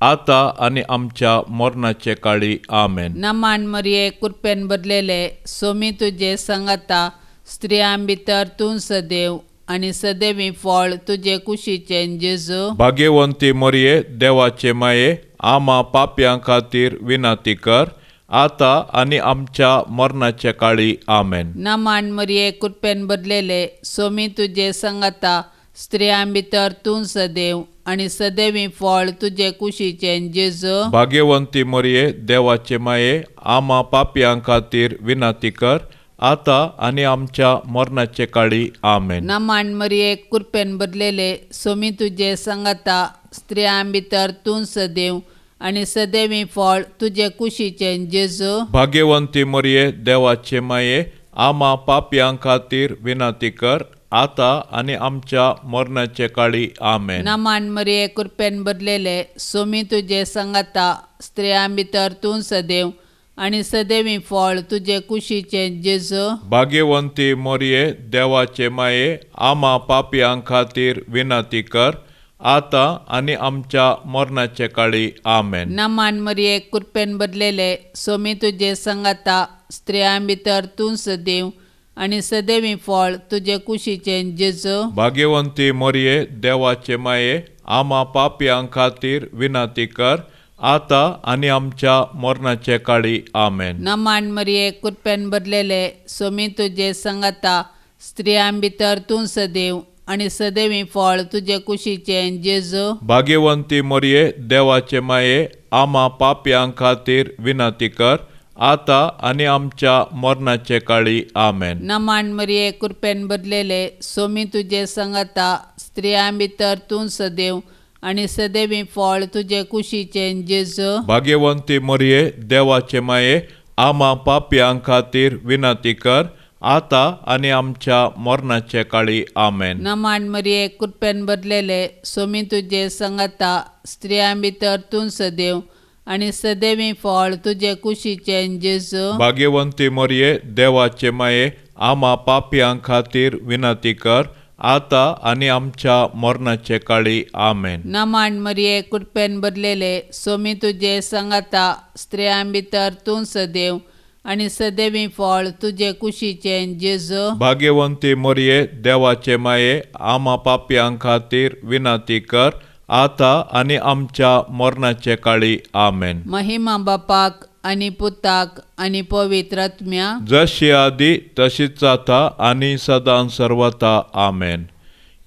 आतां आनी आमच्या मरणाचे काळी. आमेन. नमान मरिये, कृपेन भरलेले, सोमी तुजे संगता, स्त्रियां भितर तूं सदैव आनी सदैवी फळ तुजे कुशीचें जेजू. भाग्यवंती मरिये, देवाचे माये, आमा पापयां खातीर विनंती कर आतां आनी आमच्या मरणाचे काळी. आमेन. नमान मरिये, कृपेन भरलेले, सोमी तुजे संगता, स्त्रियां भितर तूं सदैव आनी सदैवी फळ तुजे कुशीचें जेजू. भाग्यवंती मरिये, देवाचे माये, आमा पापयां खातीर विनंती कर आतां आनी आमच्या मरणाचे काळी. आमेन. नमान मरिये, कृपेन भरलेले, सोमी तुजे संगता, स्त्रियां भितर तूं सदैव आनी सदैवी फळ तुजे कुशीचें जेजू. भाग्यवंती मरिये, देवाचे माये, आमा पापयां खातीर विनंती कर आतां आनी आमच्या मरणाचे काळी. आमेन. नमान मरिये, कृपेन भरलेले, सोमी तुजे संगता, स्त्रियां भितर तूं सदैव आनी सदैवी फळ तुजे कुशीचें जेजू. भाग्यवंती मरिये, देवाचे माये, आमा पापयां खातीर विनंती कर आतां आनी आमच्या मरणाचे काळी. आमेन. नमान मरिये, कृपेन भरलेले, सोमी तुजे संगता, स्त्रियां भितर तूं सदैव आनी सदैवी फळ तुजे कुशीचें जेजू. भाग्यवंती मरिये, देवाचे माये, आमा पापयां खातीर विनंती कर आतां आनी आमच्या मरणाचे काळी. आमेन. नमान मरिये, कृपेन भरलेले, सोमी तुजे संगता, स्त्रियां भितर तूं सदैव आनी सदैवी फळ तुजे कुशीचें जेजू. भाग्यवंती मरिये, देवाचे माये, आमा पापयां खातीर विनंती कर आतां आनी आमच्या मरणाचे काळी. आमेन. नमान मरिये, कृपेन भरलेले, सोमी तुजे संगता, स्त्रियां भितर तूं सदैव आनी सदैवी फळ तुजे कुशीचें जेजू. भाग्यवंती मरिये, देवाचे माये, आमा पापयां खातीर विनंती कर आतां आनी आमच्या मरणाचे काळी. आमेन. नमान मरिये, कृपेन भरलेले, सोमी तुजे संगता, स्त्रियां भितर तूं सदैव आनी सदैवी फळ तुजे कुशीचें जेजू. भाग्यवंती मरिये, देवाचे माये, आमा पापयां खातीर विनंती कर आतां आनी आमच्या मरणाचे काळी. आमेन. नमान मरिये, कृपेन भरलेले, सोमी तुजे संगता, स्त्रियां भितर तूं सदैव आनी सदैवी फळ तुजे कुशीचें जेजू. भाग्यवंती मरिये, देवाचे माये, आमा पापयां खातीर विनंती कर आतां आनी आमच्या मरणाचे काळी. आमेन. महिमा बापाक आनी पुताक आनी पवित्र आत्म्या, जशी आदी तशीच जाता आनी सदां सर्वता. आमेन.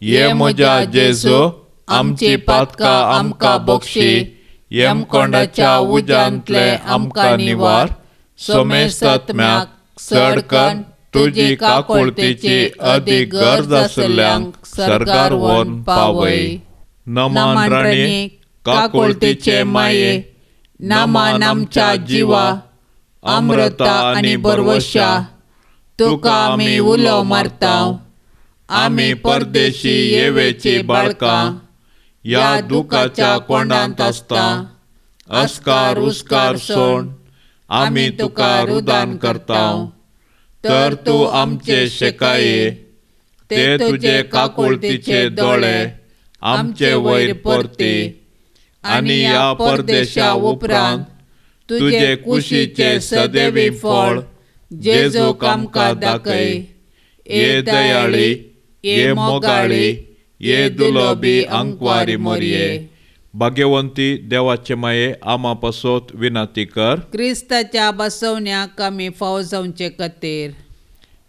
ये म्हज्या जेजू, आमची पातकां आमकां बक्षी, यमकोंडाच्या उज्यांतले आमकां निवार, सोमेस्तात्म्याक चड कर तुजी काकुळतीची अदीक गरज आसल्ल्यांक सर्गार व्हरून पावय. नमन राणये, काकुळतीचे माये, नमन आमच्या जिवा, अमृता आनी बरवशा, तुका आमी उलो मारता. आमी परदेशी येवेची बाळकां ह्या दुखाच्या कोंडांत आसता. अस्कार उस्कार सोण आमी तुका रुदान करता. तर तूं आमचे शेकाये, ते तुजे काकुळतीचे दोळे आमचे वयर परती आनी ह्या परदेशा उपरांत तुजे कुशीचे सदैवी फळ जेजूक आमकां दाखय. ये दयाळी, ये मोगाळी, ये दुलोबी अंकवारी मोरये. भाग्यवंती देवाचे माये, आमा पासत विनंती कर. क्रिस्ताच्या बसवण्याक आमी फाव जावचे खातीर.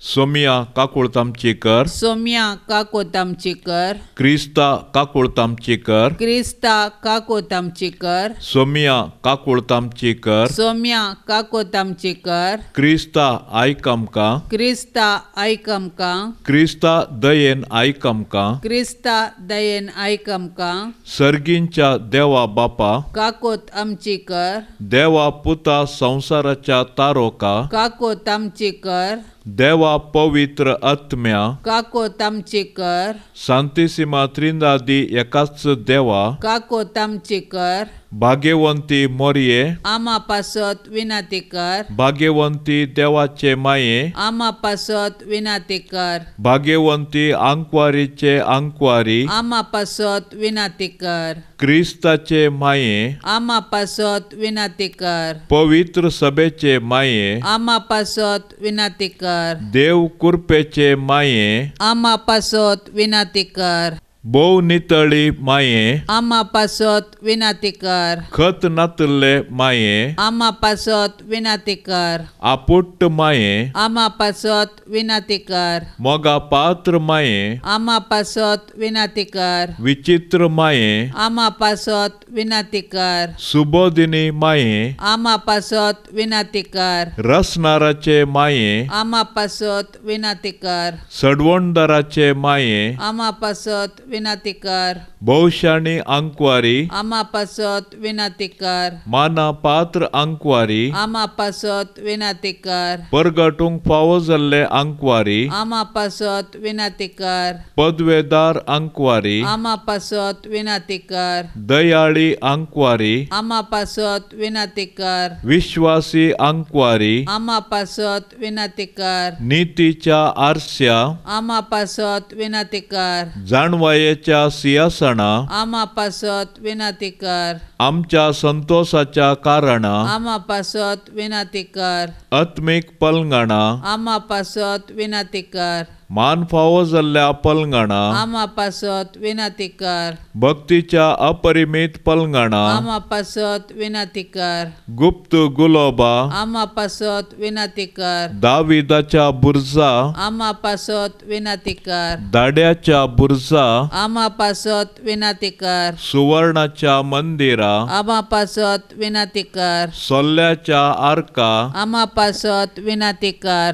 सोमिया काकुळत आमची कर. सोमिया काकुळत आमची कर. क्रिस्ता काकुळत आमची कर. क्रिस्ता काकुळत आमची कर. सोमिया काकुळत आमची कर. सोमिया काकुळत आमची कर. क्रिस्ता आयक आमकां. क्रिस्ता आयक आमकां. क्रिस्ता दयेन आयक आमकां. क्रिस्ता दयेन आयक आमकां. सर्गींच्या देवा बापा, काकुळत आमची कर. देवा पुता संवसाराच्या तारोका, काकुळत आमची कर. देवा पवित्र आत्म्या, काकुळत आमची कर. सांतिसिमा त्रिंदादी एकाच देवा, काकुळत आमची कर. भाग्यवंती मोरये, आमा पासत विनंती कर. भाग्यवंती देवाचे माये, आमा पासत विनंती कर. भाग्यवंती आंकवारीचे आंकवारी, आमा पासत विनंती कर. क्रिस्ताचे माये, आमा पासत विनंती कर. पवित्र सभेचे माये, आमा पासत विनंती कर. देव कृपेचे माये, आमा पासत विनंती कर. भोव नितळी माये, आमा पासत विनंती कर. खत नातल्ले माये, आमा पासत विनंती कर. आपुट्ट माये, आमा पासत विनंती कर. मोगा पात्र माये, आमा पासत विनंती कर. विचित्र माये, आमा पासत विनंती कर. सुबोधिनी माये, आमा पासत विनंती कर. रसनाराचे माये, आमा पासत विनंती कर. सडवणदाराचे माये, आमा पासत विनंती कर. भोवशाणी आंकवारी, आमा पासत विनंती कर. माना पात्र आंकवारी, आमा पासत विनंती कर. परगटूंक फावो जाल्ले आंकवारी, आमा पासत विनंती कर. पदवेदार आंकवारी, आमा पासत विनंती कर. दयाळी आंकवारी, आमा पासत विनंती कर. विश्वासी आंकवारी, आमा पासत विनंती कर. नितीच्या आरस्या, आमा पासत विनंती कर. जाणवायेच्या सिंहासना, आमा पासत विनंती कर. आमच्या संतोषाच्या कारणा, आमा पासत विनंती कर. आत्मीक पलंगणा, आमा पासत विनंती कर. मान फावो जाल्ल्या पलंगणा, आमा पासत विनंती कर. भक्तीच्या अपरिमीत पलंगणा, आमा पासत विनंती कर. गुप्त गुलोबा, आमा पासत विनंती कर. दाविदाच्या बुर्जा, आमा पासत विनंती कर. दाड्याच्या बुर्जा, आमा पासत विनंती कर. सुवर्णाच्या मंदिरा, आमा पासत विनंती कर. सोल्ल्याच्या आर्का, आमा पासत विनंती कर.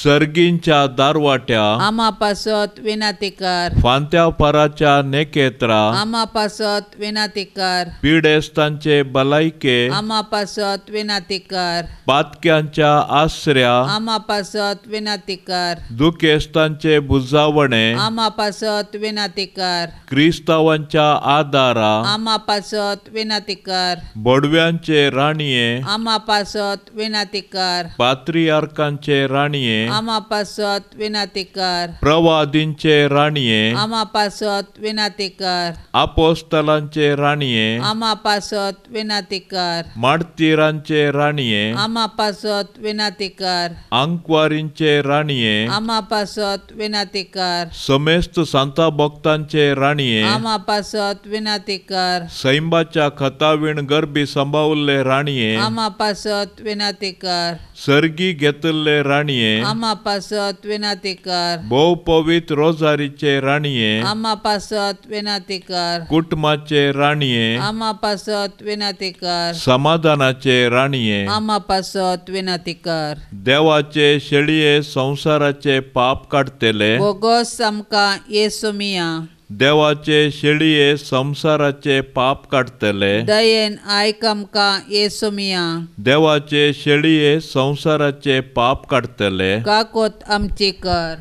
सर्गींच्या दारवाट्या, आमा पासत विनंती कर. फांत्या पाराच्या नेकेत्रा, आमा पासत विनंती कर. पिडेस्तांचे भलायके, आमा पासत विनंती कर. पातक्यांच्या आसऱ्या, आमा पासत विनंती कर. दुखेस्तांचे बुजावणे, आमा पासत विनंती कर. क्रिस्तावांच्या आदारा, आमा पासत विनंती कर. बोडव्यांचे राणये, आमा पासत विनंती कर. पात्रियार्कांचे राणये, आमा पासत विनंती कर. प्रवादींचे राणये, आमा पासत विनंती कर. आपोस्तलांचे राणये, आमा पासत विनंती कर. मार्तीरांचे राणये, आमा पासत विनंती कर. आंकवारींचे राणये, आमा पासत विनंती कर. समेस्त सांता भक्तांचे राणये, आमा पासत विनंती कर. सैंबाच्या खतावीण गर्भी सांबावल्ले राणये, आमा पासत विनंती कर. सर्गी घेतल्ले राणये, आमा पासत विनाती कर। भोव पवित्र रोजारीचे राणये, आमा पासत विनाती कर। कुटुंबाचे राणये, आमा पासत विनाती कर। समाधानाचे राणये, आमा पासत विनाती कर। देवाचे शेळये संवसाराचे पाप काडटले, बोगोस आमकां येसू मिया। देवाचे शेळये संवसाराचे पाप काडटले, दयेन आयक आमकां येसू मिया। देवाचे शेळये संवसाराचे पाप काडटले, काकोत आमची कर।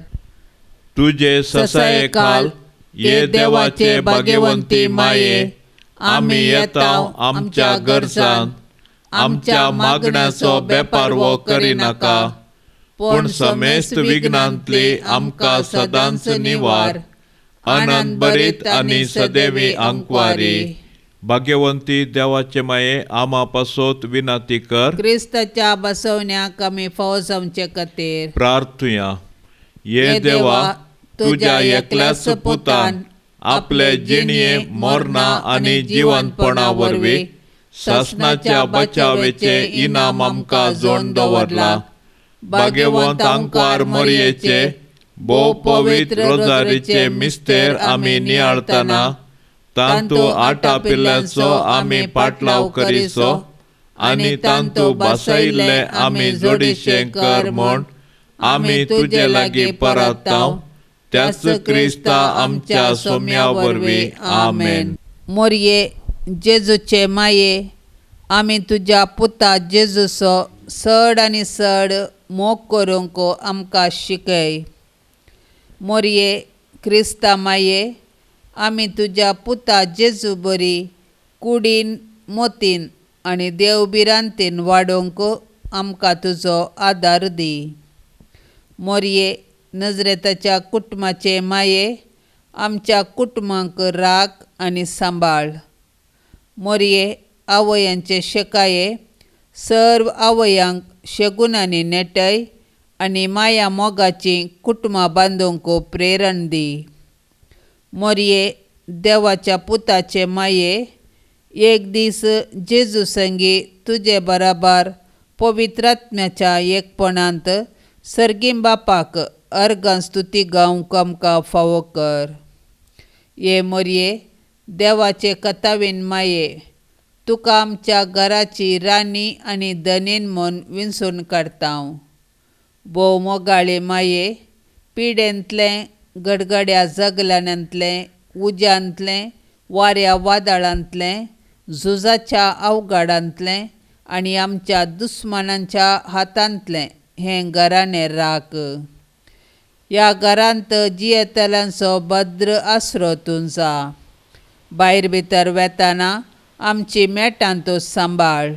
तुजे ससायेखाल ये देवाचे भाग्यवंती माये, आमी येता आमच्या गरजान, आमच्या मागण्याचो बेपारवो करिनाका, पूण समेस्त विघ्नांतली आमकां सदांच निवार। आनंद भरीत आनी सदैवी आंकवारी। भाग्यवंती देवाचे माये, आमा पासत विनंती कर। क्रिस्ताच्या बसवण्याक आमी फावो जावचे खातीर प्रार्थुया। ये देवा, तुज्या एकल्याच पुतान आपले जिणये मरणा आनी जिवंतपणा वरवीं सासणाच्या बचावेचे इनाम आमकां जोडून दवरला। भाग्यवंत आंकवार मोरयेचे भोव पवित्र रोजारीचे मिस्तेर आमी नियाळतना तांतू आटापिल्ल्याचो आमी पाटलाव करीचो आनी तांतू बसयिल्ले आमी जोडीशें कर म्हूण आमी तुजे लागीं परतांव, त्याच क्रिस्ता आमच्या सोम्या वरवीं। आमेन। मोरये जेजूचे माये, आमी तुज्या पुता जेजूचो चड आनी चड मोग करूंक आमकां शिकय। मोरये क्रिस्ता माये, आमी तुज्या पुता जेजू बरी कुडीन मोतीन आनी देव भिरांतीन वाडोवंक आमकां तुजो आदार दी। मोरये नजरेताच्या कुटुंबाचे माये, आमच्या कुटुंबांक राख आनी सांबाळ। मोरये आवयांचे शेकाये, सर्व आवयांक शेगुणांनी नेटय आनी माया मोगाची कुटुंबां बांदूंक प्रेरण दी। मोरये देवाच्या पुताचे माये, एक दीस जेजू संगी तुजे बराबर पवित्रात्म्याच्या एकपणांत सर्गीं बापाक अर्गां स्तुती गावंक आमकां फावो कर। ये मोरये देवाचे कथावीन माये, तुका आमच्या घराची राणी आनी धनीन म्हूण विंचून काडटा। भोव मोगाळे माये, पिडेंतलें गडगड्या जगलांतलें उज्यांतलें वाऱ्या वादळांतलें झुजाच्या अवघडांतलें आनी आमच्या दुस्मानांच्या हातांतलें हें घराणें राख। ह्या घरांत जियेतल्यांचो भद्र आसरो तूं जा। भायर भितर वेताना आमची मेटां तूं सांबाळ।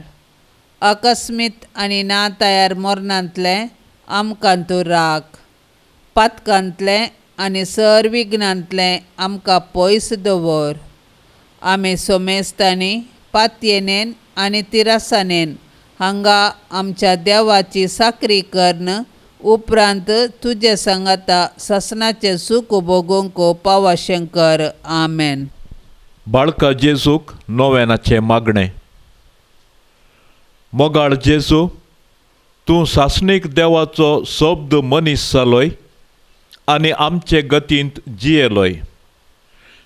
अकस्मीत आनी ना तयार मरणांतलें आमकां तूं राख। पातकांतलें आनी सर विघ्नांतलें आमकां पयस दवर। आमी सोमेस्तांनी पातयेनेन आनी तिरासानेन हांगा आमच्या देवाची साकरी करून उपरांत तुजे सांगाता सासणाचें सूख भोगूंक पावाशें कर। आमेन। बाळका जेजूक नोवेनाचें मागणें। मोगाळ जेजू, तूं सासणीक देवाचो शब्द मनीस जालोय आनी आमचे गतींत जियेलोय।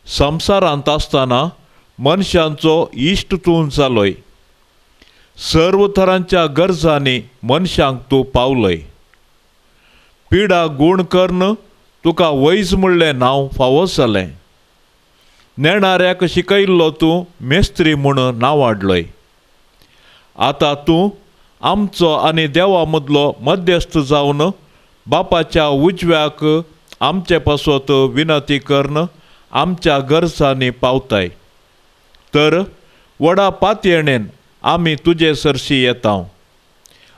संवसारांत आसतना मनशांचो इश्ट तूं जालोय। सर्व तरांच्या गरजांनी मनशांक तूं पावलोय। पिडा गूण करून तुका वैज म्हणलें नांव फावो जालें। नेणाऱ्याक शिकयल्लो तूं मेस्त्री म्हूण नांवाडलोय। आतां तूं आमचो आनी देवा मदलो मध्यस्थ जावन बापाच्या उजव्याक आमचे पासत विनंती करून आमच्या गरजांनी पावताय। तर व्हडा पातयेणेन आमी तुजे सरशी येता,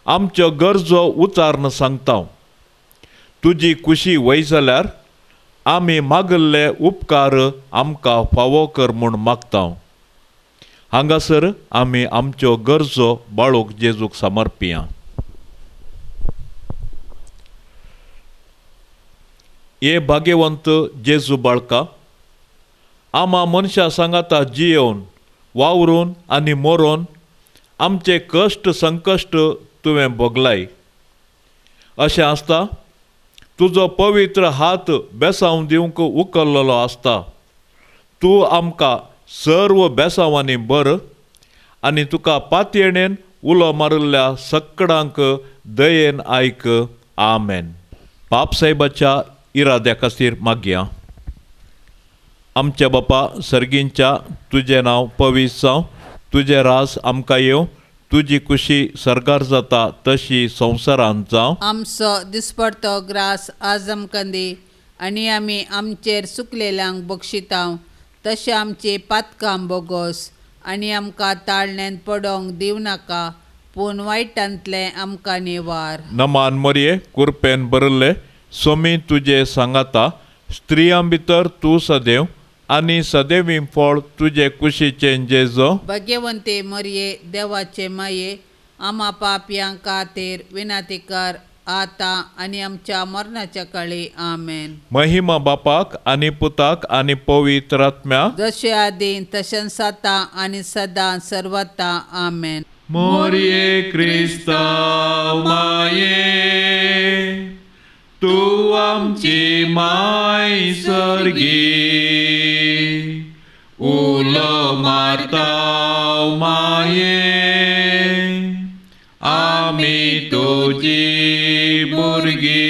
आमच्यो गरजो उचारून सांगता। तुजी कुशी वय जाल्यार आमी मागल्ले उपकार आमकां फावो कर म्हूण मागता। हांगासर आमी आमच्यो गरजो बाळूक जेजूक समर्पिया। हे भाग्यवंत जेजू बाळका, आमा मनशां सांगाता जियेवन वावरून आनी मरोन आमचे कश्ट संकश्ट तुवें भोगलाय। अशें आसता तुजो पवित्र हात बेसांव दिवंक उखल्लेलो आसता. तूं आमकां सर्व बेसांवांनी बर आनी तुका पातयेणेन उलो मारिल्ल्या सकडांक दयेन आयक. आमेन. बापसाहेबाच्या इराद्या खातीर मागया. आमच्या बापा सर्गींच्या, तुजें नांव पवित्र जावं, तुजें राज आमकां येवं, तुजी कुशी सर्गार जाता तशी संवसारांत जावं. आमचो दिसपडतो ग्रास आज आमकां दी आनी आमी आमचेर सुकलेल्यांक बक्षितांव तशें आमचे पातकां बोगोस आनी आमकां ताळण्यांत पडोंक दिवं नाका पूण वायटांतलें आमकां निवार. नमान मरये, कुरपेन भरिल्ले, सोमी तुजे सांगाता, स्त्रियां भितर तूं सदैव आनी सदैवी फळ तुजे कुशीचें जेजो. भाग्यवंते मरये, देवाचे माये, आमा पापयां खातीर विनंती कर आतां आनी आमच्या मरणाच्या काळी. आमेन. महिमा बापाक आनी पुताक आनी पवित्र आत्म्याक, जशें आदीं तशेंच आतां आनी सदां सर्वता. आमेन. मोरये क्रिस्तांव माये, तूं आमची माय सर्गी, उलो मारता माये, आमी तुजी भुरगीं.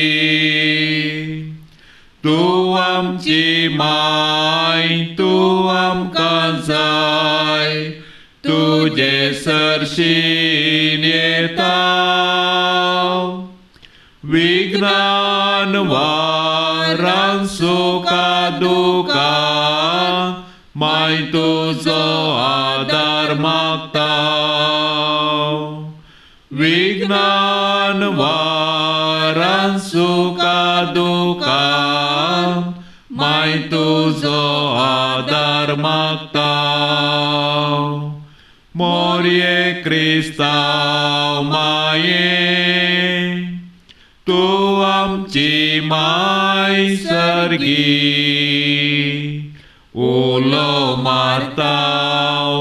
तूं आमची माय, तूं आमकां जाय, तुजे सरशीन येता. विज्ञान वारान सुखा दुखान माय तुजो आदार मागता. विज्ञान वारान सुखा दुखान माय तुजो आदार मागता. मोरये क्रिस्तांव माये, तूं आमची माय सर्गी, उलो मारता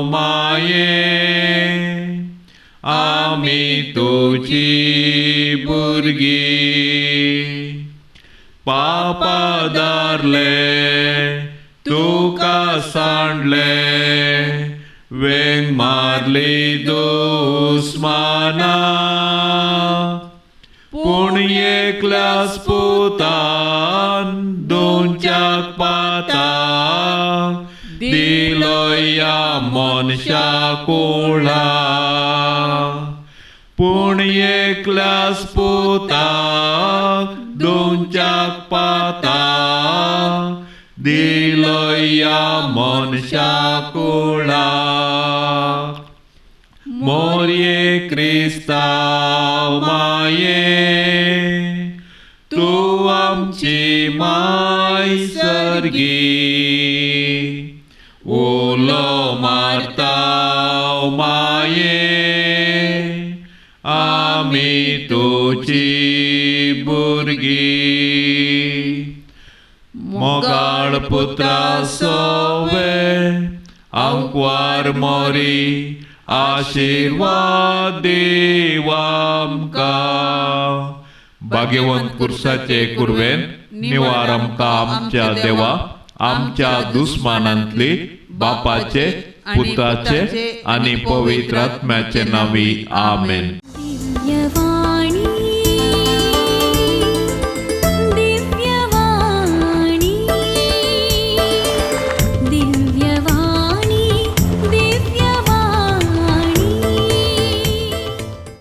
माये, आमी तुजी भुरगीं. पापा दारले तुका सांडले, वेंग मारली दुस्माना, पूण एकल्याच पुतान दोनच्याक पाता दिलो ह्या मनशा कुळा. पूण एकल्याच पुताक दोनच्याक पाता दिलो ह्या मनशा कुळा. मोरये क्रिस्तांव माये, तूं आमची माय सर्गी, उलो मारता माये, आमी तुजी भुरगीं. मोगाळ पुत्रा सोवे आंकवार मोरी, आशिर्वाद देव आमकां. भाग्यवंत कुर्साचे कुरवेन निवार आमकां आमच्या देवा, आमच्या दुस्मानांतली, बापाचे पुताचे आनी पवित्र आत्म्याचे नांवी. आमेन. दिव्यवाणी.